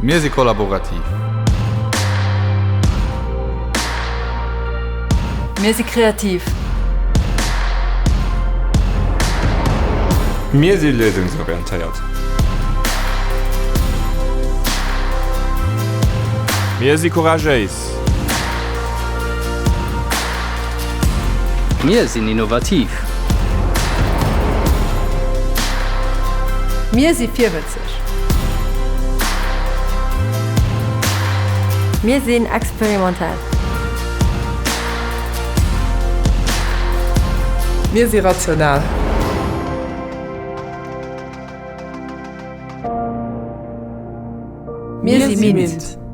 Mir si kollaborativ. Mir si kreativ. Mir si léisungsorientéiert. Mir si couragéis. Mir sinn innovativ. Mir si virwëtzeg. Mir sinn experimentell. Mir si rational. Mir si MINT.